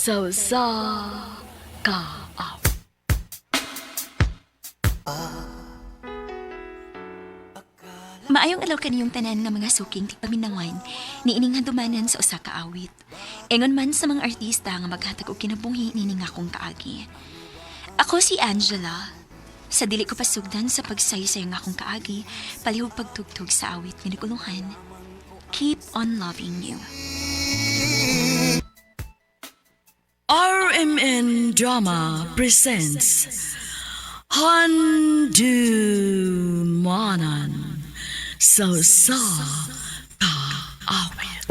Sa usa ka awit. Maayong alaw kaniyong tanan nga mga suking tigpaminawan ni ining handumanan sa usa ka awit. Ingon man sa mga artista nga maghatag og kinabuhi nining akong kaagi. Ako si Angela. Sa dili ko pasugdan sa pagsaysay nga akong kaagi, palihog pagtugtog sa awit nga nagulungan. Keep on loving you. RMN Drama presents Handumanan sa usa ka awit.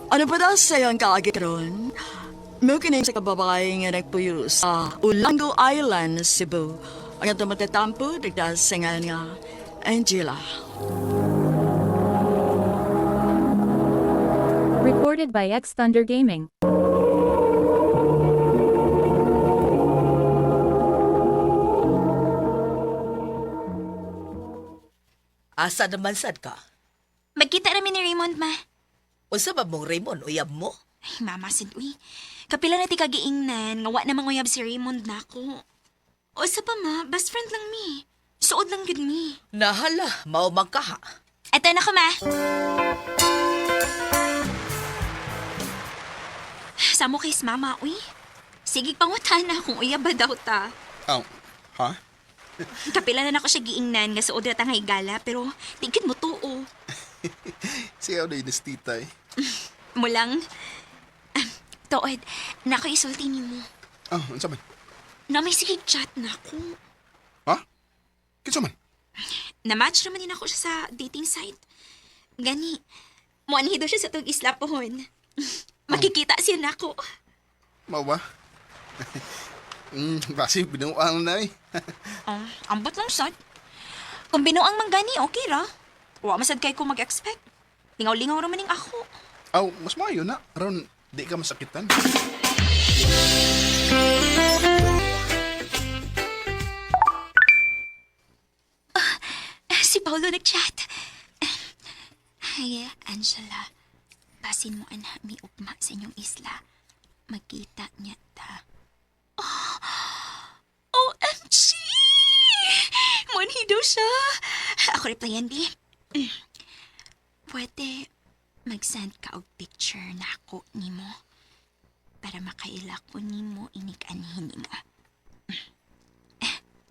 Ano pa daw sa'yo ang kaagi karon? Mukining sa kababae nga nagpuyo sa Ulango Island, Cebu. Ang atong matatampo, nagdahil sa ngalan nga Angela. Recorded by X Thunder Gaming. Asa naman sad ka? Magkita rami ni Raymond, ma. Unsa ba mong Raymond uyab mo? Ay, mama, sad, uy. Kapila na ti kagiingnan, nga wa na manguyab si Raymond nako. O sa pa, ma, best friend lang mi. Suod lang gud mi. Nahala, mao man ka ha. Eto na ko, ma. Samo kay mama, uy. Sige, pangutana kung uyab ba daw ta. Oh, ha? Kapila na nako siya giingnan nga suod ra ta nga higala, pero tigid mo tuo. Siya na inis tita eh. Mulang. Ah, tuod, nako isulti nimo. Oh, unsa man? Na may sige chat na ako. Ha? Kinsa man? Na-match naman din ako siya sa dating site. Gani, muanhi daw siya sa tug isla pohon. Makikita siya nako. Mao ba? Basi binuang na eh. Oh, ambot lang sad. Kung binuang man gani, okay ra. Wa masad kay ko mag-expect. Lingaw-lingaw ra man ning ako. Aw, mas maayo na. Aron, di ka masakitan. Ah, si Paolo nag-chat. Hi, Angela. Basin mo ana mi ugma sa inyong isla. Magkita niya ta. Oh, OMG! Monhi daw siya. Ako replyan, di. Pwede mag-send ka og picture na ako nimo para makaila ko nimo inig-anhin nimo.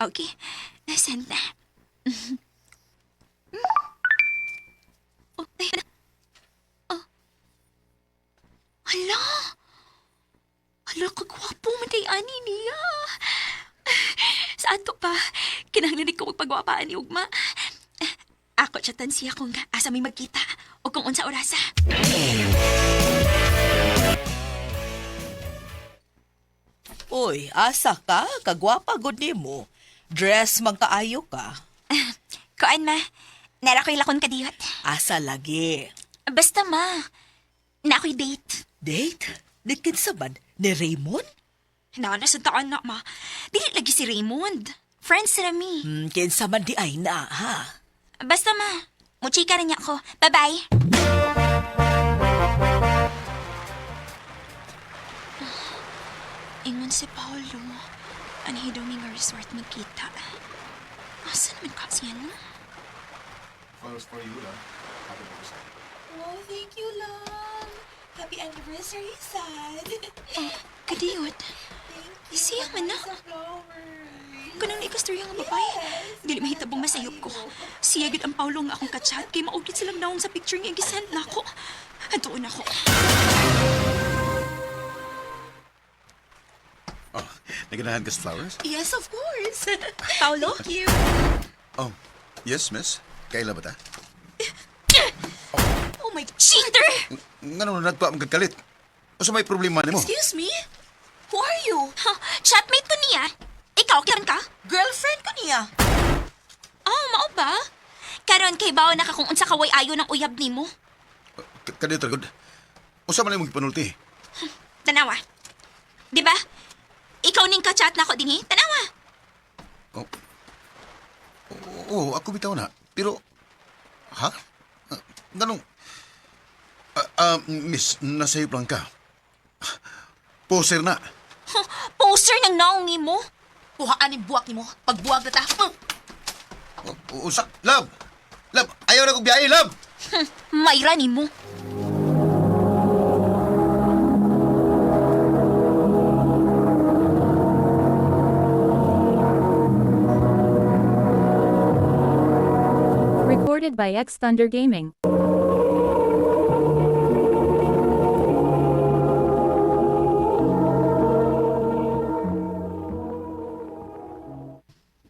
Okay, send na. Oh, ay, oh. Hala! Hala, kagwapo man kay ani niya. Sa ato pa, kinahanglan ko magpagwapaan ni Ugma. Ako chatan siya kung asa may magkita o kung unsa orasa. Uy, asa ka? Kagwapa gud nimo. Dress man kaayo ka. Kuan ma, nara ko'y lakon kadiyot. Asa lagi. Basta ma, na ako'y date. Date? Ni kinsa man? Ni Raymond? Na, nasa taan na ma. Dili lagi si Raymond. Friends na mi. Kinsa man di ay na ha. Basta ma, muchika rin niya ako. Bye-bye! Ingon si Paolo, anhi daw mi nga resort magkita. Asa naman ka siya, no? Flowers for you, lah. Happy birthday. Oh, thank you, love. Happy anniversary, Sad. Oh, kadiyot. Thank you. Siya man na. Sa flowers. Kanang naikastorya nga babae. Dili mahitabong masayop ko. Siya gyud ang Paolo nga akong kachat kay maugit silang naong sa picture nga gisend nako. Antuon ako. Oh, naganahan ka sa flowers? Yes, of course. Paolo? Thank you. Oh, yes, miss. Kaila ba ta? Oh my Cheater! Nga naman nagpa ang kagalit. Unsa may problema nimo? Excuse me? Who are you? Huh, chatmate ko niya. Ikaw, kiran ka? Girlfriend ko niya. Oh, mao ba? Karon kay bawo na ka kung unsa kaway ayo ng uyab nimo. Kadiyot ra gud. Unsa man imong gipanulti? Tanawa. Di ba? Ikaw ning ka-chat na ako dinhi. Tanawa. Oh. Oo, ako bitaw na. Pero ha? Ganong... Miss, nasayop lang ka. Poser na. Poser ng naong nimo. Kuhaan ni buwak nimo. Pagbuwag na ta. Usak, love! Love, ayaw na kong biyahe, love! Mayra nimo. Recorded by X Thunder Gaming.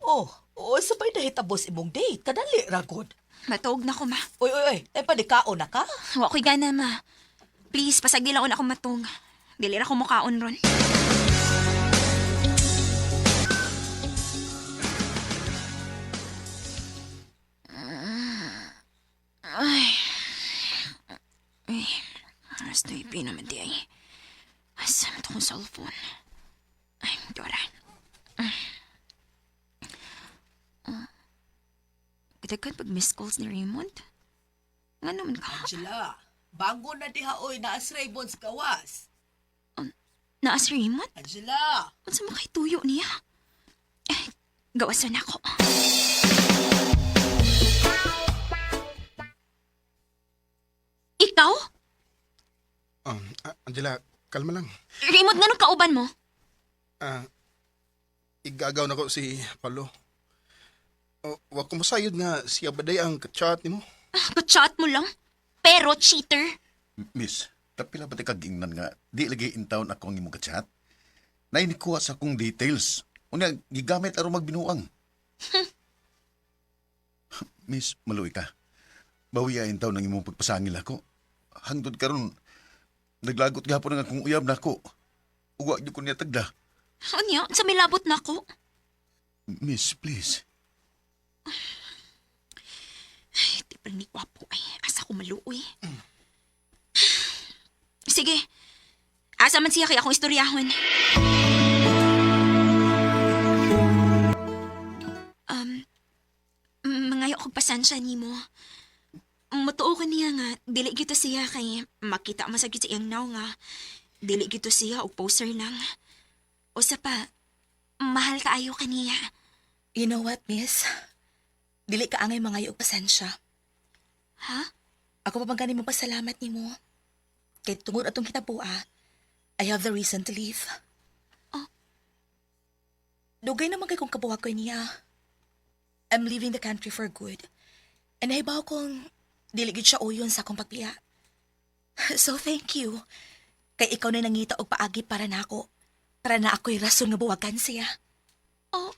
Oh, oo, sabay nahitabos imong date. Kadali, ragod. Matuog na ko, ma. Uy, uy, uy, ay panikaon na ka? Wa ko'y gana, ma. Please, pasagdi lang ako matong. Dili ra ko mukaon ron. Ay. Ay. Alas na naman di ay. Asa man to kong cellphone? Ay, Dora. Kadagan pag missed calls ni Raymond. Nga naman ka? Angela, bago na diha oy, naas Raymond sa gawas. Naa si Raymond? Angela! Unsa man kay tuyo niya? Eh, gawasan ako. Ikaw? Angela, kalma lang. Raymond, nganong kauban mo? Ah, igagaw na ko si Paolo. Oh, wag ko masayod nga siya baday ang kachat nimo. Kachat mo lang. Pero cheater. Miss, tapila ba kag ingnan nga, di lagi in town ako ang imong kachat? Nainikuha sa akong details. Unya, gigamit aron magbinuang. Miss, maluwi ka. Bawiya in town ang imong pagpasangil ako. Hangtod karon naglagot gihapon ang akong uyab nako. Uwa gyud ko niya tagda. Unya, sa milabot na ko. Miss, please. Ay, di pa ni gwapo ay. Asa ko maluoy. Sige. Asa man siya kay akong istoryahon. Um, mangayo kog pasensya nimo. Mutuo ko niya nga, dili gito siya kay makita man sa gid sa iyang naw nga. Dili gito siya og poser lang. Usa pa, mahal kaayo kaniya. You know what, miss? Dili ka angay mga og pasensya. Ha? Ako pa bang gani mo pasalamat nimo? Kay tungod atong hitaboa, I have the reason to leave. Oh. Dugay naman kay kung kabuwag ko niya. I'm leaving the country for good. And nahibaw kong dili gyud siya uyon sa akong pagbiya. So thank you. Kay ikaw na nangita og paagi para nako. Para na ako'y rason nga buwagan siya. Oh.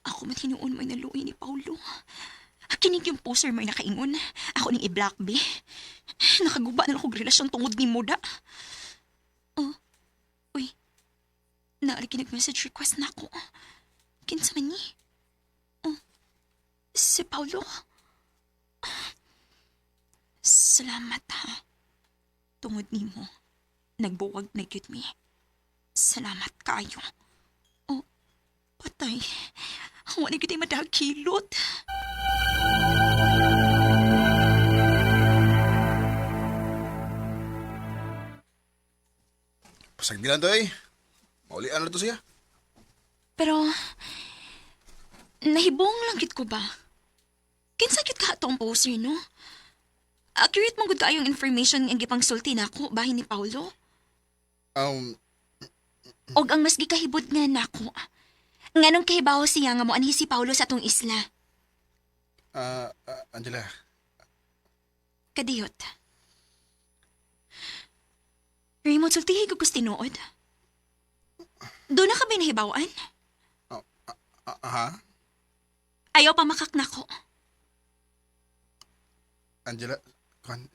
Ako man hinuon mo'y naluoy ni Paulo. Kinig yung poster mo'y nakaingon. Ako ning i-block, be. Nakaguba na lang akong relasyon tungod ni Moda. Oh. Uy. Naalagi nag-message request na ako. Kinsa man ni? Oh. Si Paulo. Salamat ha. Tungod nimo, nagbuwag na gyud mi. Salamat kayo. Oh, patay. Wala gyud ay madagkilot. Pasagdilan to eh. Maulian na to siya. Pero, nahibong lang gid ko ba? Kinsa gyud ka atong poster, no? Accurate man gud kaayong information ang gipangsulti nako bahin ni Paulo. Og ang mas gikahibot nga nako. Nganong kahibaw siya nga moanhi si Paulo sa atong isla. Angela, Kadiyot. Raymond, sultihi ko kus tinuod. Doon na ka ba nahibawan? ha? Ayaw pa makaknako. Angela, kuan,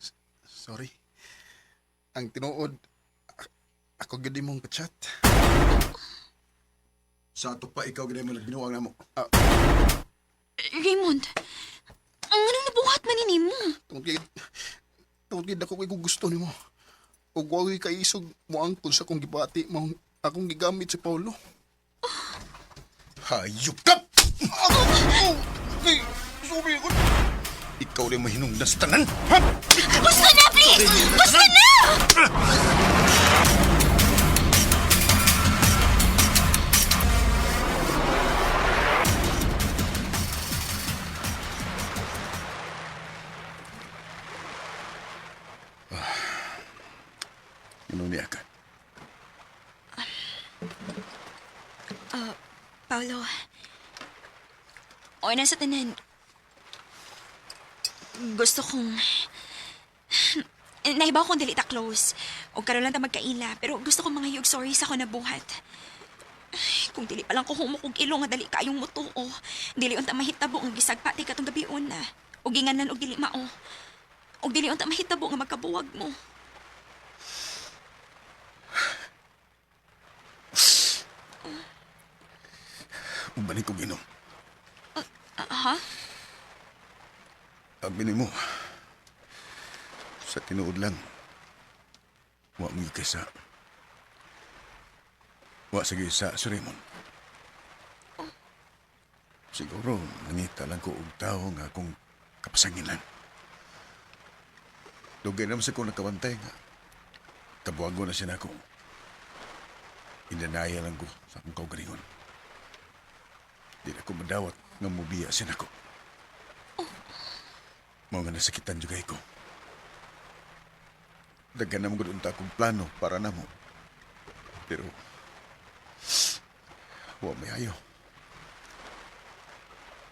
sorry. Ang tinuod, ako gyud imong kachat. Sa ato pa ikaw gid mo nagbinuang namo. Raymond, ang anong nabuhat man ni mo? Tungod kay ako kay gusto nimo. Ug wa ko'y kaisog moangkon sa akong gibati mao akong gigamit si Paulo. Hayop ka! Oh, ay, sorry ko. Ikaw rin mahinungdan sa tanan. Ha? Gusto na, please! Gusto na! Ano niya ka? Paolo, o nasa tanan, gusto kong... Nahibaw kong dili ta close. O karon lang ta magkaila, pero gusto kong mga sorry sa ako nabuhat. Ay, kung dili pa lang ko humukog ilong nga dali kayong mutuo. Dili unta mahitabo ang gisagpa ti katong gabi una. O ginganan og dili mao. Og dili unta mahitabo nga magkabuwag mo. Balik kong inom. Ah, ha? Aminin mo. Sa tinuod lang. Wa mo kaysa. Wa sige sa si Raymond. Siguro nangita lang ko og tao nga akong kapasangilan. Dugay naman sa kong nakabantay nga. Kabuwago na siya nako. Inanaya lang ko sa akong kaugalingon. Di na ko madawat nga mubiya siya nako. Mao nga nasakitan jud kay ko. Daghan na mo gud unta akong plano para namo. Pero wa may ayo.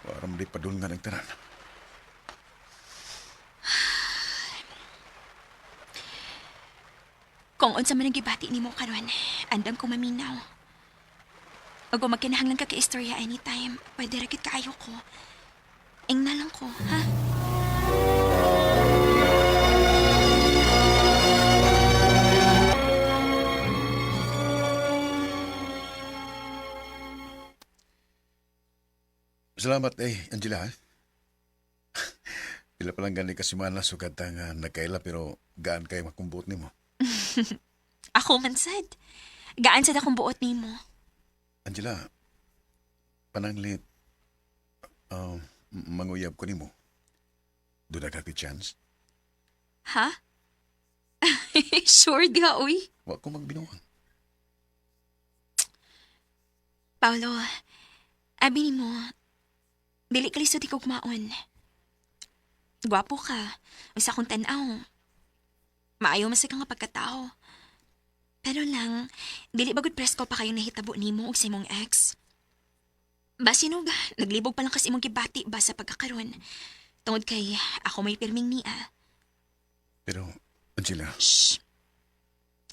Wa ra man di padulngan ang tanan. Kung unsa man ang gibati nimo karon, andam ko maminaw. Ug kung magkinahanglan ka kay istorya anytime, pwede ra gid kaayo ko. Ingna lang ko, ha? Salamat eh, Angela. Ha? Pila pa lang gani ka semana sugad ta nga nagkaila pero gaan kay makumbuot nimo. Ako man sad. Gaan sad akong buot nimo. Angela, pananglit manguyab ko nimo. Doon na ka chance. Ha? Sure diha uy. Wa ko magbinuang. Paolo, abi nimo, dili ka lisod ikaw kumaon. Gwapo ka, ang sa akong tan-aw. Maayo man sa ka nga pagkatao. Pero lang, dili bagod presko pa kayo nahitabo nimo og sa imong ex. Basinog, naglibog pa lang kasi imong gibati ba sa pagkakaron. Tungod kay ako may pirming niya. Pero Angela, Shh!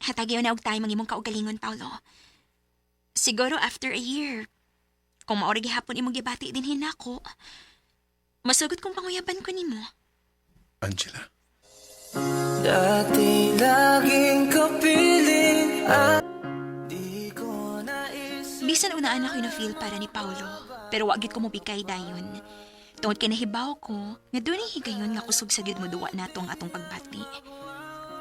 Hatagyo na og time ang imong kaugalingon, Paolo. Siguro after a year, kung maori gihapon imong gibati din hinako, masugot kong panguyaban ko nimo. Angela. Dati laging kapiling at di ko nais. Bisan unaan ako na feel para ni Paolo, pero wa gid ko mobigay dayon. Tungod kay nahibaw ko, nga dunay higayon nga kusog sa gid mo duwa nato ang atong pagbati.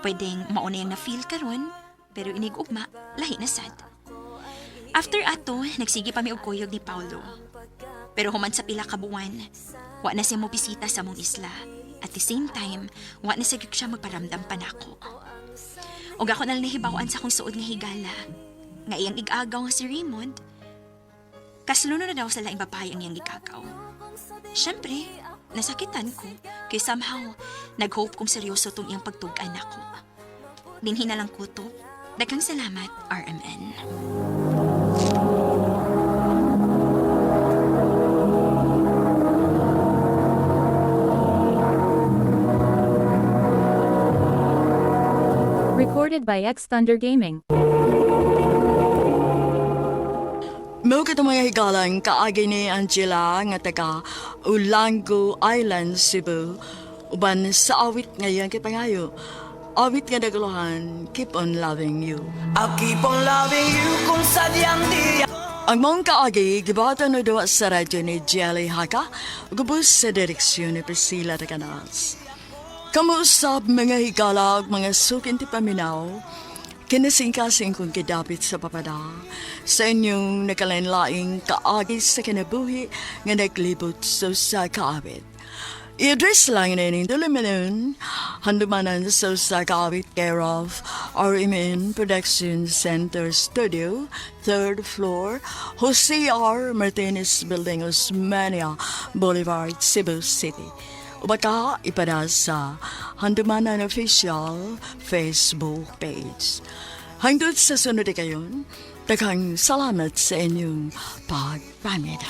Pwedeng mauna yung na-feel karon, pero inig ugma, lahi na sad. After ato, nagsige pa mi og kuyog ni Paolo. Pero human sa pila ka buwan, wa na siya mobisita sa mong isla. At the same time, wa na sa gyud siya magparamdam pa nako. Og ako na lang nahibaw-an sa akong suod nga higala. Nga iyang igagaw nga si Raymond. Kasluno na daw sa laing babae ang iyang igagaw. Siyempre, nasakitan ko. Kay somehow, nag-hope kong seryoso tong iyang pagtug-an ako. Dinhi na lang ko to. Daghang salamat, RMN. Recorded by X Thunder Gaming. Mao katong mga higalang kaagi ni Angela nga taga Olango Island, Cebu. Uban sa awit ngayon kay pangayo. Awit nga naguluhan, keep on loving you. I'll keep on loving you kung sadyang di. Ang mong kaagi, gibatan no duwa sa radyo ni Jelly Haka, gubos sa direksyon ni Priscilla de Canals. Kamuusap mga higala ug mga sukin ti paminaw, kinasingkasing kong kidapit sa papada, sa inyong nakalain-laing kaagi sa kinabuhi nga naglibot sa usa ka awit. I-address lang na ining tulumanon, handumanan sa usa ka awit care of RMN Production Center Studio, third floor, Jose R. Martinez Building, Osmania Boulevard, Cebu City. O baka ipada sa Handumanan Official Facebook page. Hangtod sa sunod kayon, daghang salamat sa inyong pagpamida.